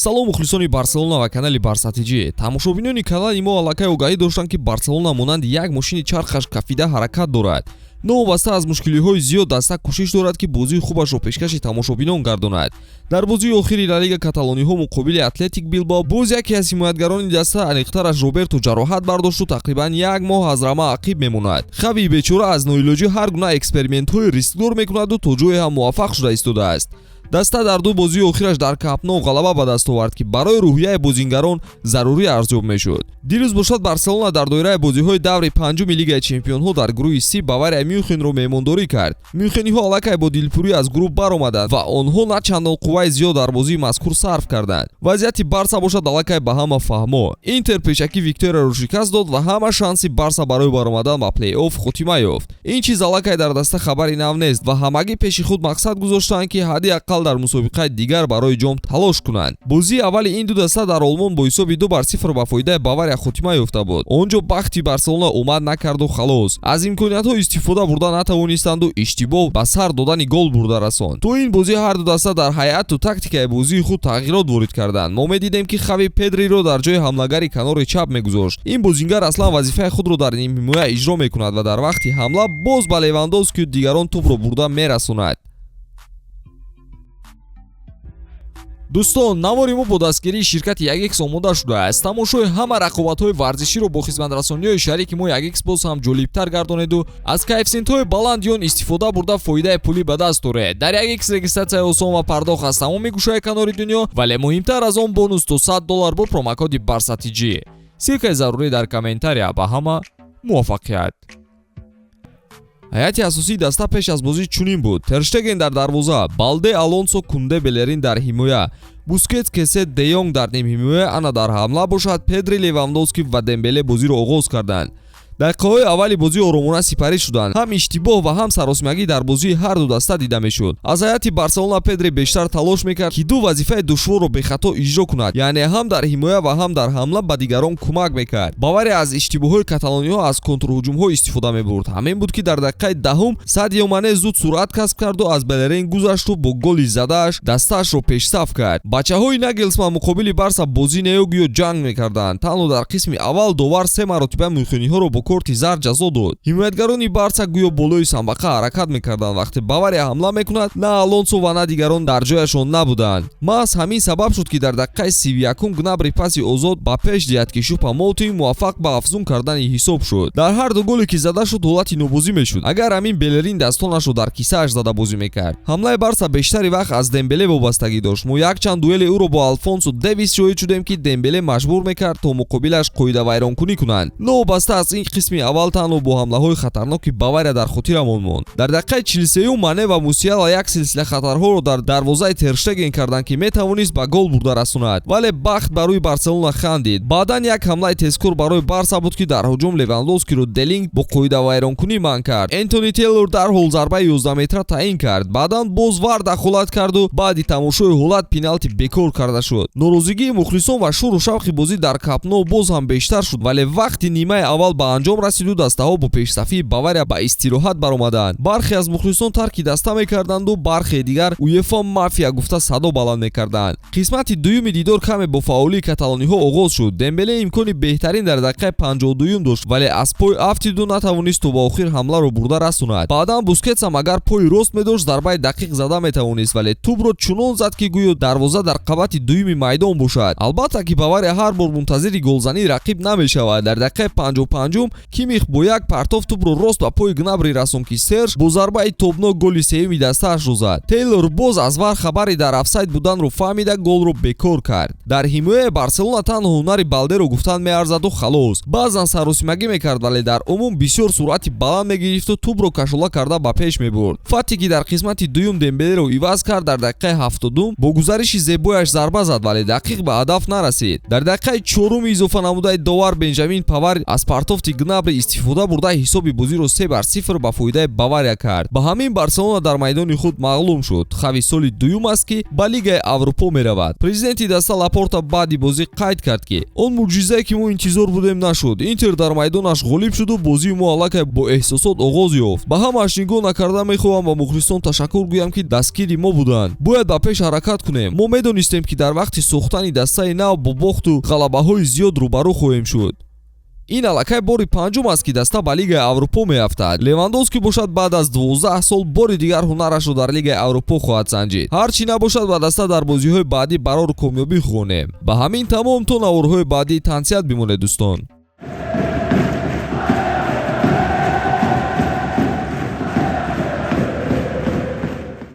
Салом, мухлисони Барселона ва канали Барсатиҷӣ. Тамошобинони канали мо аллакай огаҳӣ доштанд, ки Барселона монанди як мошини чархаш кафида ҳаракат дорад. Новобаста аз мушкилиҳои зиёд, даста кӯшиш дорад, ки бозии хубашро пешкаши тамошобинон гардонад. Дар бозии охири Ла Лига каталониҳо муқобили Атлетик Билбао боз яке аз ҳимоятгарони даста, аниқтараш Роберто, ҷароҳат бардошту тақрибан як моҳ аз рама ақиб мемонад. Хави бечора аз ноилоҷӣ ҳар гуна экспериментҳои рискдор мекунаду то ҷое ҳам муваффақ шуда истодааст. Даста дар ду бозии охираш дар Камп Ноу ғалаба ба даст овард, ки барои рӯҳияи бозингарон зарурӣ арзёб мешуд. Дирӯз бошад, Барселона дар доираи бозиҳои даври панҷуми Лигаи чемпионҳо дар гурӯҳи Си Бавария Мюнхенро меҳмондорӣ кард. Мюнхениҳо аллакай бо дилпурӣ аз гурӯҳ баромаданд ва онҳо на чандон қувваи зиёд дар бозии мазкур сарф карданд. Вазъияти Барса бошад, аллакай ба ҳама фаҳмо. Интер пешакӣ Викторияро шикаст дод ва ҳама шанси Барса барои баромадан ба плей-офф хотима ёфт. Ин чиз аллакай дар даста хабари нав нест ва ҳамагӣ пеши худ мақсад гузоштаанд, ки ҳадди ақал дар мусобиқаи дигар барои ҷом талош кунанд. Бозии аввали ин ду даста дар Олмон бо ҳисоби 2-0 ба фоидаи Бавария хотима ёфта буд. Он ҷо бахти Барселона омад накарду халос, аз имкониятҳо истифода бурда натавонистанду иштибоҳ ба сар додани гол бурда расонд. То ин бозӣ ҳар ду даста дар ҳайату тактикаи бозии худ тағйирот ворид карданд. Мо медидем, ки Хави Педриро дар ҷои ҳамлагари канори чап мегузошт. Ин бозингар аслан вазифаи худро дар нимҳимоя иҷро мекунад ва дар вақти ҳамла боз ба Левандовскию дигарон тӯбро бурда мерасонад. Дӯстон, навори мо бо дастгирии ширкати Ягикс омода шудааст. Тамошои ҳама рақобатҳои варзиширо бо хизматрасониҳои шарики мо Ягикс боз ҳам ҷолибтар гардонеду аз коэффисиентҳои баланди он истифода бурда, фоидаи пулӣ ба даст оред. Дар Ягикс регистратсияи осон ва пардохт аз тамоми гӯшаи канори дунё, вале муҳимтар аз он, бонус то $100 бо промокоди Барсатиҷӣ. Ссылкаи зарурӣ дар комментария. Ба ҳама муваффақият! Ҳайати асосии даста пеш аз бозӣ чунин буд: Терштеген дар дарвоза, Балде, Алонсо, Кунде, Белерин дар ҳимоя, Бускетс, Кесе, Дейонг дар нимҳимоя. Ана дар ҳамла бошад, Педри, Левандовски ва Дембеле бозиро оғоз карданд. Дақиқаҳои аввали бозӣ оромона сипарӣ шуданд. Ҳам иштибоҳ ва ҳам саросимагӣ дар бозии ҳар ду даста дида мешуд. Аз ҳайати Барселона Педри бештар талош мекард, ки ду вазифаи душворро бехато иҷро кунад, яъне ҳам дар ҳимоя ва ҳам дар ҳамла ба дигарон кӯмак мекард. Бавария аз иштибоҳҳои каталониҳо аз контрҳуҷумҳо истифода мебурд. Ҳамин буд, ки дар дақиқаи 10-ум Садио Мане зуд суръат касб карду аз Белерин гузашту бо голи задааш дастаашро пешсаф кард. Бачаҳои Нагелсман муқобили Барса бозӣ неё гӯё ҷанг мекарданд. Танҳо дар қисми аввал довар се маротиба мюнхениҳоро бо корти зард ҷазо дод. Ҳимоятгарони Барса гӯё болои самбақа ҳаракат мекарданд. Вақте Бавария ҳамла мекунад, на Алонсо ва на дигарон дар ҷояшон набуданд. Маҳз ҳамин сабаб шуд, ки дар дақиқаи 31-ум Гнабри паси озод ба пеш диҳад, ки Шупа Моутинг муваффақ ба афзун кардани ҳисоб шуд. Дар ҳар ду голе, ки зада шуд, ҳолати нобозӣ мешуд, агар ҳамин Белерин дастонашро дар кисааш зада бозӣ мекард. Ҳамлаи Барса бештари вақт аз Дембеле вобастагӣ дошт. Мо якчанд дуэли ӯро бо Алфонсо Девис шоҳид шудем, ки Дембеле маҷбур мекард, то муқобилаш қоидавайронкунӣ кунанд. Новобаста аз ин, қисми аввал танҳо бо ҳамлаҳои хатарноки Бавария дар хотирамон монд. Дар дақиқаи 43-юм Мане ва Мусиала як силсила хатарҳоро дар дарвозаи Терштеген карданд, ки метавонист ба гол бурда расонад, вале бахт ба рӯи Барселона хандид. Баъдан як ҳамлаи тезкор барои Барса буд, ки дар ҳуҷум Левандовскиро Делинг бо қоидавайронкунӣ манъ кард. Энтони Тейлор дарҳол зарбаи 11 метра таъин кард. Баъдан боз ВАР дахолат карду баъди тамошои ҳолат пеналти бекор карда шуд. Норозигии мухлисон ва шуру шавқи бозӣ дар Камп Ноу боз ҳам бештар шуд, вале вақти нимаи аввал ба анҷом расиду дастаҳо бо пешсафии Бавария ба истироҳат баромаданд, бархе аз мухлисон тарки даста мекарданду бархе дигар УЕФА мафия гуфта садо баланд мекарданд. Қисмати дуюми дидор каме бо фаъолии каталониҳо оғоз шуд. Дембеле имкони беҳтарин дар дақиқаи 52-юм дошт, вале аз пой афтиду натавонист то ба охир ҳамларо бурда расонад. Баъдан Бускетсам агар пои рост медошт, зарбаи дақиқ зада метавонист, вале тӯбро чунон зад, ки гӯё дарвоза дар қабати дуюми майдон бошад. Албатта, ки Бавария ҳар бор мунтазири голзании рақиб намешавад. Дар дақиқаи 55-ум Кимих бо як партоф тӯбро рост ба пои Гнабри расонд, ки Серж бо зарбаи тобнок голи сеюми дастаашро зад. Тейлор боз аз ВАР хабари дар офсайд буданро фаҳмида, голро бекор кард. Дар ҳимояи Барселона танҳо ҳунари Балдеро гуфтан меарзаду халос. Баъзан саросимагӣ мекард, вале дар умум бисёр суръати баланд мегирифту тӯбро кашола карда ба пеш мебурд. Фати, ки дар қисмати дуюм Дембелеро иваз кард, дар дақиқаи 70-ум бо гузариши зебояш зарба зад, вале дақиқ ба ҳадаф нарасид. Дар дақиқаи чоруми изофа намудаи довар Бенҷамин Павар аз партофти Гнабри истифода бурда, ҳисоби бозиро 3-0 ба фоидаи Бавария кард. Ба ҳамин Барселона дар майдони худ мағлум шуд. Хави соли дуюм аст, ки ба Лигаи Аврупо меравад. Президенти даста Лапорта баъди бозӣ қайд кард, ки он мӯъҷизае, ки мо интизор будем, нашуд. Интер дар майдонаш ғолиб шуду бозии мо аллакай бо эҳсосот оғоз ёфт. Ба ҳамааш нигоҳ накарда, мехоҳам ба мухлисон ташаккур гӯям, ки дастгири мо буданд. Бояд ба пеш ҳаракат кунем. Мо медонистем, ки дар вақти сохтани дастаи нав бо бохту ғалабаҳои зиёд рӯбарӯ хоҳем шуд. Ин аллакай бори панҷум аст, ки даста ба Лигаи Аврупо меафтад. Левандовски бошад, баъд аз 12 сол бори дигар ҳунарашро дар Лигаи Аврупо хоҳад санҷид. Ҳар чӣ набошад, ба даста дар бозиҳои баъдӣ барору комёбӣ хонем. Ба ҳамин тамом. То наворҳои баъдӣ тансиҳат бимонед, дӯстон.